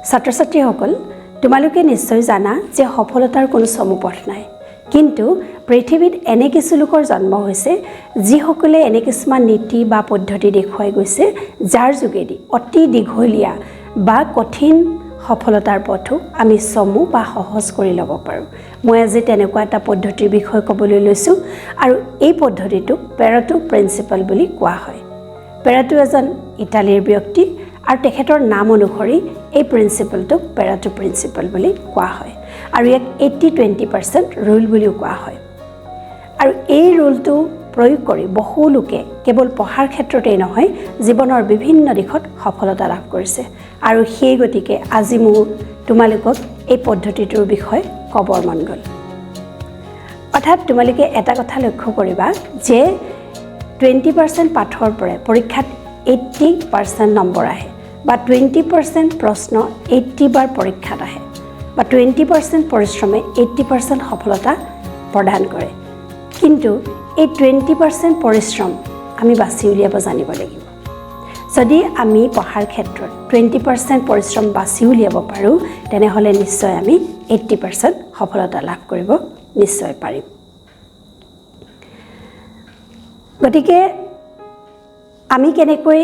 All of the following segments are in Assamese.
ছাত্ৰ ছাত্ৰীসকল, তোমালোকে নিশ্চয় জানা যে সফলতাৰ কোনো চমু পথ নাই। কিন্তু পৃথিৱীত এনে কিছু লোকৰ জন্ম হৈছে, যিসকলে এনে কিছুমান নীতি বা পদ্ধতি দেখুৱাই গৈছে, যাৰ যোগেদি অতি দীঘলীয়া বা কঠিন সফলতাৰ পথো আমি চমু বা সহজ কৰি ল'ব পাৰোঁ। মই আজি তেনেকুৱা এটা পদ্ধতিৰ বিষয়ে ক'বলৈ লৈছোঁ আৰু এই পদ্ধতিটোক পেৰাটো প্ৰিন্সিপাল বুলি কোৱা হয়। পেৰাটো এজন ইটালীৰ ব্যক্তি আৰু তেখেতৰ নাম অনুসৰি এই প্ৰিন্সিপালটোক পেৰাটো প্ৰিন্সিপাল বুলি কোৱা হয় আৰু ইয়াক 80-20% ৰুল বুলিও কোৱা হয়। আৰু এই ৰুলটো প্ৰয়োগ কৰি বহু লোকে কেৱল পঢ়াৰ ক্ষেত্ৰতেই নহয়, জীৱনৰ বিভিন্ন দিশত সফলতা লাভ কৰিছে। আৰু সেই গতিকে আজি মোৰ তোমালোকক এই পদ্ধতিটোৰ বিষয়ে ক'বৰ মন গ'ল। অৰ্থাৎ তোমালোকে এটা কথা লক্ষ্য কৰিবা যে 20% পাঠৰ পৰাই পৰীক্ষাত 80% নম্বৰ আহে বা 20% প্ৰশ্ন 80 বাৰ পৰীক্ষাত আহে বা 20% পৰিশ্ৰমে 80% সফলতা প্ৰদান কৰে। কিন্তু এই 20% পৰিশ্ৰম আমি বাছি উলিয়াব জানিব লাগিব। যদি আমি পঢ়াৰ ক্ষেত্ৰত 20% পৰিশ্ৰম বাছি উলিয়াব পাৰোঁ, তেনেহ'লে নিশ্চয় আমি 80% সফলতা লাভ কৰিব নিশ্চয় পাৰিম। গতিকে আমি কেনেকৈ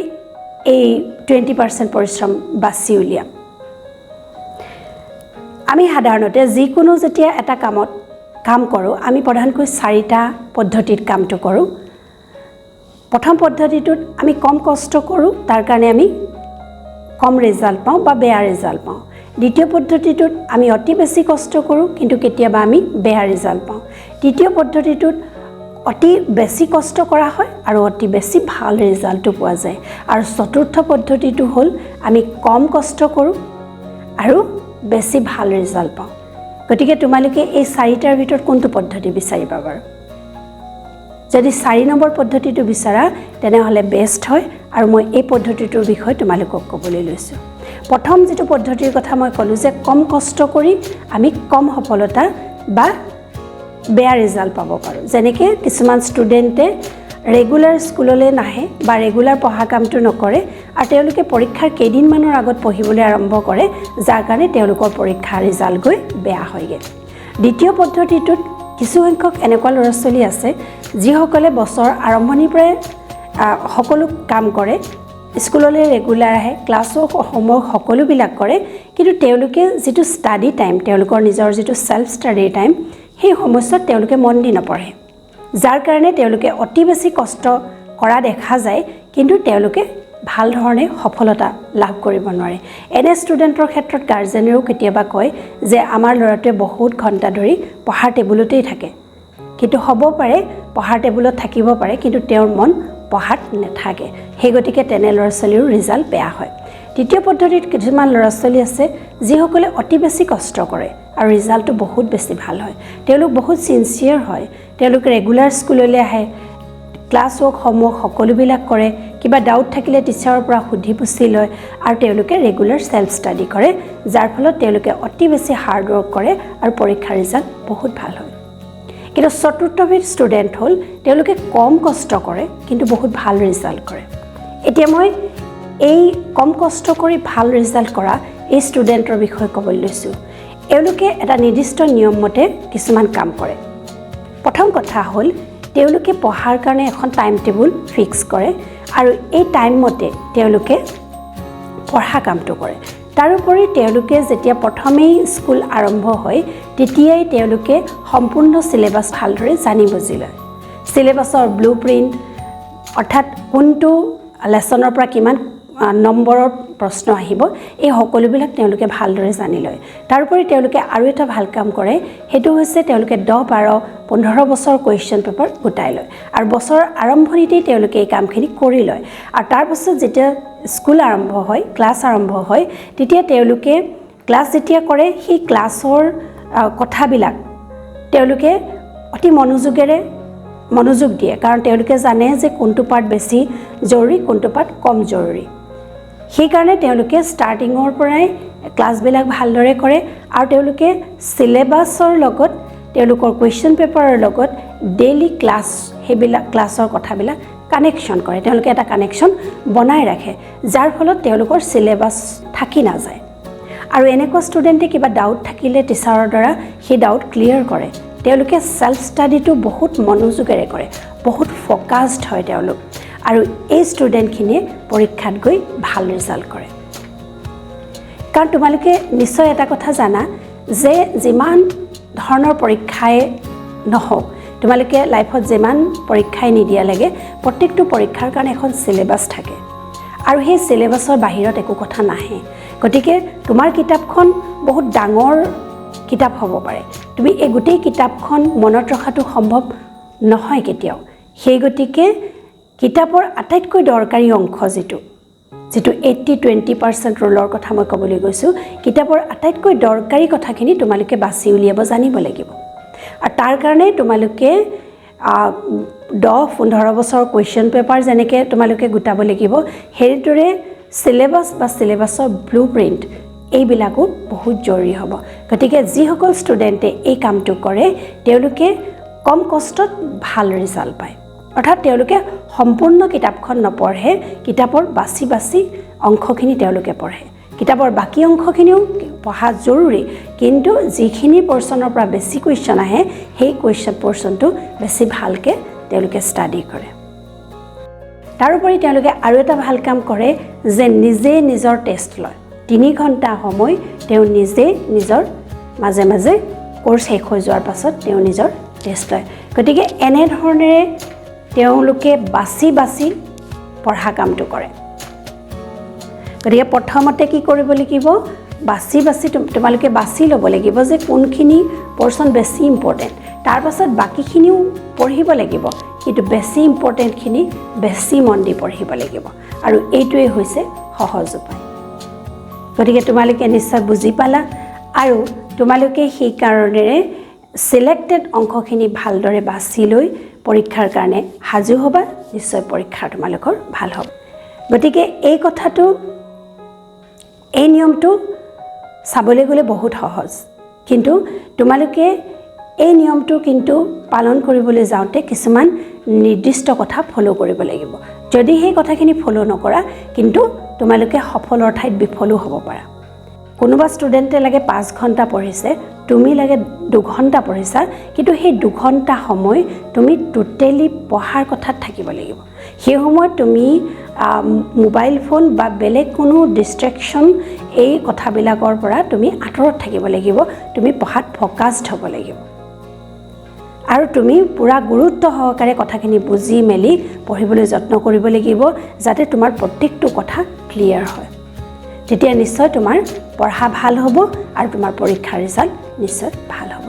এই 20% পৰিশ্ৰম বাছি উলিয়াম? আমি সাধাৰণতে যিকোনো যেতিয়া এটা কামত কাম কৰোঁ, আমি প্ৰধানকৈ চাৰিটা পদ্ধতিত কামটো কৰোঁ। প্ৰথম পদ্ধতিটোত আমি কম কষ্ট কৰোঁ, তাৰ কাৰণে আমি কম ৰিজাল্ট পাওঁ বা বেয়া ৰিজাল্ট পাওঁ। দ্বিতীয় পদ্ধতিটোত আমি অতি বেছি কষ্ট কৰোঁ, কিন্তু কেতিয়াবা আমি বেয়া ৰিজাল্ট পাওঁ। তৃতীয় পদ্ধতিটোত অতি বেছি কষ্ট কৰা হয় আৰু অতি বেছি ভাল ৰিজাল্টো পোৱা যায়। আৰু চতুৰ্থ পদ্ধতিটো হ'ল আমি কম কষ্ট কৰোঁ আৰু বেছি ভাল ৰিজাল্ট পাওঁ। গতিকে তোমালোকে এই চাৰিটাৰ ভিতৰত কোনটো পদ্ধতি বিচাৰিবা বাৰু? যদি 4 নম্বৰ পদ্ধতিটো বিচাৰা, তেনেহ'লে বেষ্ট হয় আৰু মই এই পদ্ধতিটোৰ বিষয়ে তোমালোকক ক'বলৈ লৈছোঁ। প্ৰথম যিটো পদ্ধতিৰ কথা মই ক'লোঁ যে কম কষ্ট কৰি আমি কম সফলতা বা বেয়া ৰিজাল্ট পাব পাৰোঁ। যেনেকৈ কিছুমান ষ্টুডেণ্টে ৰেগুলাৰ স্কুললৈ নাহে বা ৰেগুলাৰ পঢ়া কামটো নকৰে আৰু তেওঁলোকে পৰীক্ষাৰ কেইদিনমানৰ আগত পঢ়িবলৈ আৰম্ভ কৰে, যাৰ কাৰণে তেওঁলোকৰ পৰীক্ষাৰ ৰিজাল্ট গৈ বেয়া হয়গৈ। দ্বিতীয় পদ্ধতিটোত কিছুসংখ্যক এনেকুৱা ল'ৰা ছোৱালী আছে, যিসকলে বছৰ আৰম্ভণিৰ পৰাই সকলো কাম কৰে, স্কুললৈ ৰেগুলাৰ আহে, ক্লাছৰ হোমৱৰ্ক সকলোবিলাক কৰে, কিন্তু তেওঁলোকে যিটো ষ্টাডি টাইম, তেওঁলোকৰ নিজৰ যিটো ছেল্ফ ষ্টাডিৰ টাইম, সেই সময়ছোৱাত তেওঁলোকে মন দি নপঢ়ে, যাৰ কাৰণে তেওঁলোকে অতি বেছি কষ্ট কৰা দেখা যায়, কিন্তু তেওঁলোকে ভাল ধৰণে সফলতা লাভ কৰিব নোৱাৰে। এনে ষ্টুডেণ্টৰ ক্ষেত্ৰত গাৰ্জেনেও কেতিয়াবা কয় যে আমাৰ ল'ৰাটোৱে বহুত ঘণ্টা ধৰি পঢ়াৰ টেবুলতেই থাকে। কিন্তু হ'ব পাৰে, পঢ়াৰ টেবুলত থাকিব পাৰে, কিন্তু তেওঁৰ মন পঢ়াত নাথাকে। সেই গতিকে তেনে ল'ৰা ছোৱালীৰো ৰিজাল্ট বেয়া হয়। তৃতীয় পদ্ধতিত কিছুমান ল'ৰা ছোৱালী আছে, যিসকলে অতি বেছি কষ্ট কৰে আৰু ৰিজাল্টটো বহুত বেছি ভাল হয়। তেওঁলোক বহুত চিনচিয়াৰ হয়, তেওঁলোক ৰেগুলাৰ স্কুললৈ আহে, ক্লাছ ৱৰ্ক, হোমৱৰ্ক সকলোবিলাক কৰে, কিবা ডাউট থাকিলে টিচাৰৰ পৰা সুধি পুচি লয় আৰু তেওঁলোকে ৰেগুলাৰ ছেল্ফ ষ্টাডি কৰে, যাৰ ফলত তেওঁলোকে অতি বেছি হাৰ্ড ৱৰ্ক কৰে আৰু পৰীক্ষাৰ ৰিজাল্ট বহুত ভাল হয়। কিন্তু চতুৰ্থবিধ ষ্টুডেণ্ট হ'ল তেওঁলোকে কম কষ্ট কৰে, কিন্তু বহুত ভাল ৰিজাল্ট কৰে। এতিয়া মই এই কম কষ্ট কৰি ভাল ৰিজাল্ট কৰা এই ষ্টুডেণ্টৰ বিষয়ে ক'বলৈ লৈছোঁ। এওঁলোকে এটা নিৰ্দিষ্ট নিয়মমতে কিছুমান কাম কৰে। প্ৰথম কথা হ'ল তেওঁলোকে পঢ়াৰ কাৰণে এখন টাইম টেবুল ফিক্স কৰে আৰু এই টাইম মতে তেওঁলোকে পঢ়া কামটো কৰে। তাৰোপৰি তেওঁলোকে যেতিয়া প্ৰথমেই স্কুল আৰম্ভ হয়, তেতিয়াই তেওঁলোকে সম্পূৰ্ণ চিলেবাছ ভালদৰে জানি বুজি লয়। চিলেবাছৰ ব্লু প্ৰিণ্ট, অৰ্থাৎ কোনটো লেচনৰ পৰা কিমান নম্বৰৰ প্ৰশ্ন আহিব, এই সকলোবিলাক তেওঁলোকে ভালদৰে জানি লয়। তাৰোপৰি তেওঁলোকে আৰু এটা ভাল কাম কৰে, সেইটো হৈছে তেওঁলোকে 10, 12, 15 বছৰ কুৱেশ্যন পেপাৰ গোটাই লয় আৰু বছৰৰ আৰম্ভণিতেই তেওঁলোকে এই কামখিনি কৰি লয়। আৰু তাৰপাছত যেতিয়া স্কুল আৰম্ভ হয়, ক্লাছ আৰম্ভ হয়, তেতিয়া তেওঁলোকে ক্লাছ যেতিয়া কৰে, সেই ক্লাছৰ কথাবিলাক তেওঁলোকে অতি মনোযোগেৰে মনোযোগ দিয়ে, কাৰণ তেওঁলোকে জানে যে কোনটো পাৰ্ট বেছি জৰুৰী, কোনটো পাৰ্ট কম জৰুৰী। সেইকাৰণে তেওঁলোকে ষ্টাৰ্টিঙৰ পৰাই ক্লাছবিলাক ভালদৰে কৰে আৰু তেওঁলোকে চিলেবাছৰ লগত, তেওঁলোকৰ কুৱেশ্যন পেপাৰৰ লগত ডেইলি ক্লাছ, সেইবিলাক ক্লাছৰ কথাবিলাক কানেকশ্যন কৰে। তেওঁলোকে এটা কানেকশ্যন বনাই ৰাখে, যাৰ ফলত তেওঁলোকৰ চিলেবাছ থাকি নাযায়। আৰু এনেকুৱা ষ্টুডেণ্টে কিবা ডাউট থাকিলে টিচাৰৰ দ্বাৰা সেই ডাউট ক্লিয়াৰ কৰে। তেওঁলোকে ছেল্ফ ষ্টাডিটো বহুত মনোযোগেৰে কৰে, বহুত ফ'কাছড হয় তেওঁলোক আৰু এই ষ্টুডেণ্টখিনিয়ে পৰীক্ষাত গৈ ভাল ৰিজাল্ট কৰে। কাৰণ তোমালোকে নিশ্চয় এটা কথা জানা যে যিমান ধৰণৰ পৰীক্ষাই নহওক, তোমালোকে লাইফত যিমান পৰীক্ষাই নিদিয়া লাগে, প্ৰত্যেকটো পৰীক্ষাৰ কাৰণে এখন চিলেবাছ থাকে আৰু সেই চিলেবাছৰ বাহিৰত একো কথা নাহে। গতিকে তোমাৰ কিতাপখন বহুত ডাঙৰ কিতাপ হ'ব পাৰে, তুমি এই গোটেই কিতাপখন মনত ৰখাটো সম্ভৱ নহয় কেতিয়াও। সেই গতিকে কিতাপৰ আটাইতকৈ দৰকাৰী অংশ যিটো যিটো 80-20% ৰুলৰ কথা মই ক'বলৈ গৈছোঁ, কিতাপৰ আটাইতকৈ দৰকাৰী কথাখিনি তোমালোকে বাছি উলিয়াব জানিব লাগিব। আৰু তাৰ কাৰণে তোমালোকে 10-15 বছৰ কুৱেশ্যন পেপাৰ যেনেকৈ তোমালোকে গোটাব লাগিব, সেইদৰে চিলেবাছ বা চিলেবাছৰ ব্লু প্ৰিণ্ট এইবিলাকো বহুত জৰুৰী হ'ব। গতিকে যিসকল ষ্টুডেণ্টে এই কামটো কৰে, তেওঁলোকে কম কষ্টত ভাল ৰিজাল্ট পায়। অৰ্থাৎ তেওঁলোকে সম্পূৰ্ণ কিতাপখন নপঢ়ে, কিতাপৰ বাছি বাছি অংশখিনি তেওঁলোকে পঢ়ে। কিতাপৰ বাকী অংশখিনিও পঢ়া জৰুৰী, কিন্তু যিখিনি পৰ্চনৰ পৰা বেছি কুৱেশ্যন আহে, সেই কুৱেশ্যন পৰ্চনটো বেছি ভালকৈ তেওঁলোকে ষ্টাডি কৰে। তাৰোপৰি তেওঁলোকে আৰু এটা ভাল কাম কৰে যে নিজে নিজৰ টেষ্ট লয়। 3 ঘণ্টা সময় তেওঁ নিজে নিজৰ মাজে মাজে কোৰ্চ শেষ হৈ যোৱাৰ পাছত তেওঁ নিজৰ টেষ্ট লয়। গতিকে এনেধৰণেৰে তেওঁলোকে বাছি বাছি পঢ়া কামটো কৰে। গতিকে প্ৰথমতে কি কৰিব লাগিব? বাছি বাছি তোমালোকে বাছি ল'ব লাগিব যে কোনখিনি পৰ্চন বেছি ইম্পৰ্টেণ্ট। তাৰপাছত বাকীখিনিও পঢ়িব লাগিব, কিন্তু বেছি ইম্পৰ্টেণ্টখিনি বেছি মন দি পঢ়িব লাগিব আৰু এইটোৱেই হৈছে সহজ উপায়। গতিকে তোমালোকে নিশ্চয় বুজি পালা আৰু তোমালোকে সেইকাৰণেৰে চিলেক্টেড অংশখিনি ভালদৰে বাছি লৈ পৰীক্ষাৰ কাৰণে সাজু হ'বা। নিশ্চয় পৰীক্ষা তোমালোকৰ ভাল হ'ব। গতিকে এই কথাটো, এই নিয়মটো চাবলৈ গ'লে বহুত সহজ, কিন্তু তোমালোকে এই নিয়মটো কিন্তু পালন কৰিবলৈ যাওঁতে কিছুমান নিৰ্দিষ্ট কথা ফ'ল' কৰিব লাগিব। যদি সেই কথাখিনি ফ'ল' নকৰা, কিন্তু তোমালোকে সফলৰ ঠাইত বিফলো হ'ব পাৰা। কোনোবা ষ্টুডেণ্টে লাগে 5 ঘণ্টা পঢ়িছে, তুমি লাগে 2 ঘণ্টা পঢ়িছা, কিন্তু সেই 2 ঘণ্টা সময় তুমি টোটেলি পঢ়াৰ কথাত থাকিব লাগিব। সেই সময়ত তুমি মোবাইল ফোন বা বেলেগ কোনো ডিষ্ট্ৰেকশ্যন এই কথাবিলাকৰ পৰা তুমি আঁতৰত থাকিব লাগিব। তুমি পঢ়াত ফ'কাছড হ'ব লাগিব আৰু তুমি পূৰা গুৰুত্ব সহকাৰে কথাখিনি বুজি মেলি পঢ়িবলৈ যত্ন কৰিব লাগিব, যাতে তোমাৰ প্ৰত্যেকটো কথা ক্লিয়াৰ হয়। তেতিয়া নিশ্চয় তোমাৰ পঢ়া ভাল হ'ব আৰু তোমাৰ পৰীক্ষাৰ ৰিজাল্ট নিশ্চয় ভাল হ'ব।